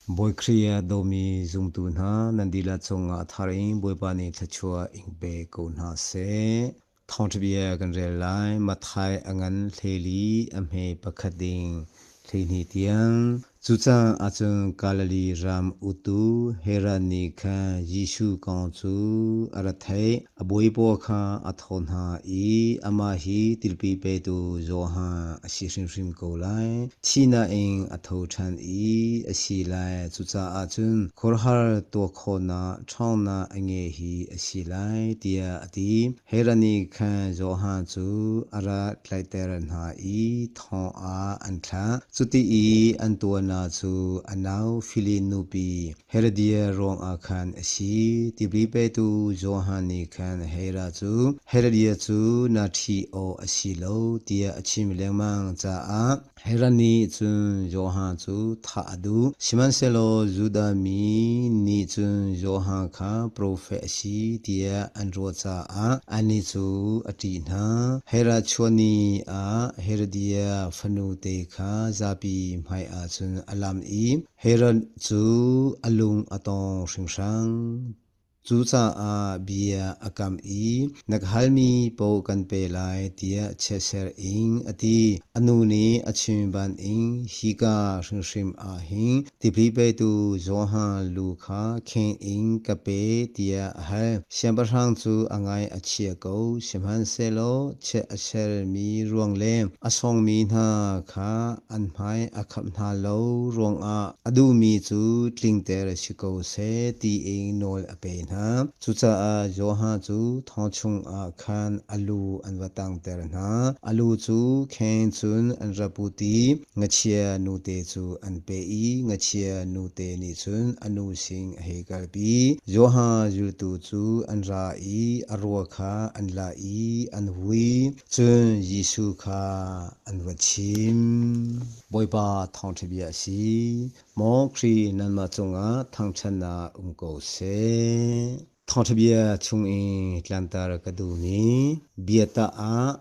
Bawi Khrih a dawmi zumtu hna nan dihlak cungah a thar in Bawipa nih thluachuah in pe ko hna seh. Thawngṭha bia kan rel lai. Matthai a ngan 14 a hme pakhat ding 12 tiang. Cucaah ahcun Galilee ram utu Herod nih khan Jesuh kong cu a ra theih. A bawi pawl kha a thawh hna i amah hi tilpi petu Johan a si hrimhrim ko lai. Thihnak in a tho ṭhan i a si lai. Cucaah cun khuaruahhar tuah khawhnak ṭhawnnak a ngeih hi a si lai, tiah a ti. Herod nih khan Johan cu a ra tlaihter hna i thong ah an thlah. Cuti i an tuahnak cu a nau Filip nupi Herodias ruangah khan a si. Tipil petu Johan nih khan Herod cu, Herodias cu na ṭhi awk a si lo, tiah a chim lengmang caah Herod nih cun Johan cu thah a duh. Sihmanhsehlaw Judah mi nih cun Johan kha profet a si tiah an ruah caah annih cu a ṭih hna. Herod chuah ni ah Herodias fanute kha zapi hmaiah cun a lam i Herod cu a lung a tong hringhran. Cucaah bia a kam i na ka halmi paoh kan pe lai tiah chiatser in a ti. A nu nih a chim bangin hika hrimhrim ah hin tipil petu Johan lu kha kheng in ka pe tiah a hal. Siangpahrang cu a ngai a chia ko, sihmanhsehlaw chiat a sermi ruang le a sawngmi hna kha an hmai a khap hna lo ruangah a duhmi cu tlingter si ko seh tiin nawl a pe hna. Cucaah Johan cu thong chungah khan a lu an va tangter hna. A lu cu kheng cun an ra put i ngachia nute cu an pe i ngachia nute nih cun a nu sin a hei kalpi. Johan zultu cu an ra i a rua kha an la i an vui. Cun Jesuh kha an va chim. Bawipa thawngṭha bia a si. Maw Khrih nanmah cungah thangṭhatnak um ko seh. Thawngṭha bia chung i tlanter ka duhmi biatah ah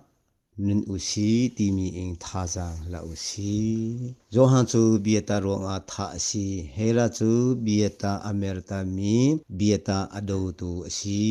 nun u si timi in thazaang la u si. Johan cu biata ruangah thah a si. Herod cu biata a mertami biata a dotu a si.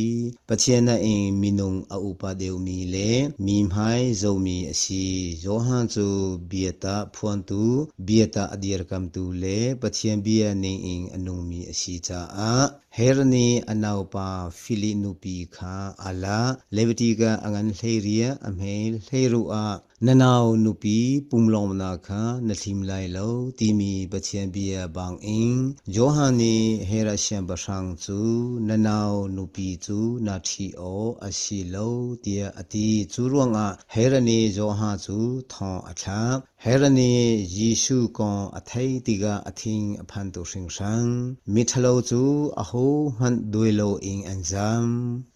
Pathian ah in minung a upa deuhmi le mi hmai zomi a si. Johan cu biata phuantu, biata a dirkamtu le Pathian bia ningin a nungmi a si caah Herod nih a naupa Filip nupi kha a lak. Leviticus a ngan 16 a hme 16 ah na nau nupi pumlawmnak kha na thlim lai lo timi Pathian bia bangin Johan nih Herod siangpahrang cu na nau nupi cu na ṭhi awk a si lo tiah a ti. Cu ruangah Herod nih Johan cu thong a thlak. Herod nih Jesuh kong a theih tikah a thin a phan tuk hringhran. Miṭhalo cu ahohmanh duai loin an zam.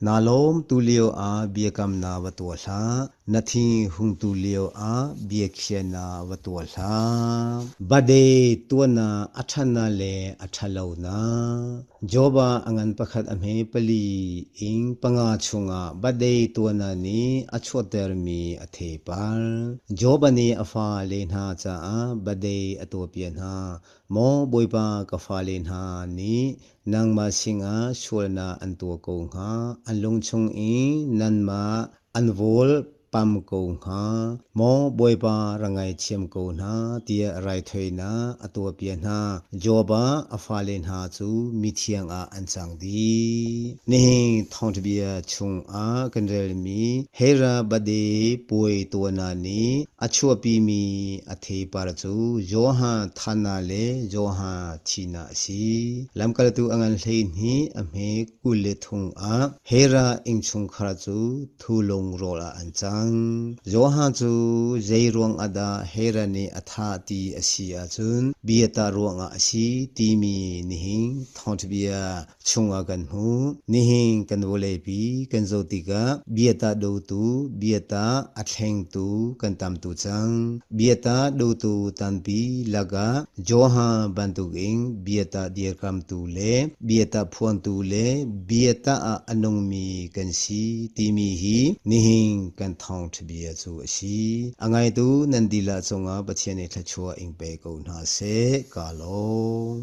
Naa lawm tu lioah biakamnak va tuah hlah. Na thin hung tu lioah biakhiahnak va tuah hlah. Bade tuahnak a ṭhatnak le a ṭhatlonak. Job ah a ngan pakhat a hme pali in panga chungah bade tuahnak nih a chuahtermi a theipar. Job nih a fale hna caah bade a tuahpiak hna. Maw Bawipa ka fale hna nih nangmah sinah sualnak an tuah ko hnga, an lung chung i nanmah An vawl pam ko hnga. Maw Bawipa ra ngaithiam ko hna tiah raithawinak a tuahpiak hna. Job ah a fale hna cu mithiang ah an cang dih. Nihin thawngṭhabia chungah kan relmi Hera bade puai tuahnak nih a chuahpimi a theipar cu Johan thahnak le Johan thihnak a si. Lamkaltu a ngan 12 a hme 23 ah Hera innchungkhar cu thulung rawl ah an cang. Johan cu zei ruangah dah Hera nih a thah ti a si ahcun biata ruangah a si timi nihin thawngṭhabia chungah kan hmuh. Nihin kan vawleipi kan zoh tikah biata dotu, biata a thlengtu kan tam tu cang. Biata dotu tampi lakah Johan bantukin biata dirkamtu le biata phuantu le biata ah a nungmi kan si timi hi nihin kan thawngṭha bia cu a si. A ngaitu nan dilah cungah Pathian nih thluachuah in pe ko hna seh. Kaa lawm.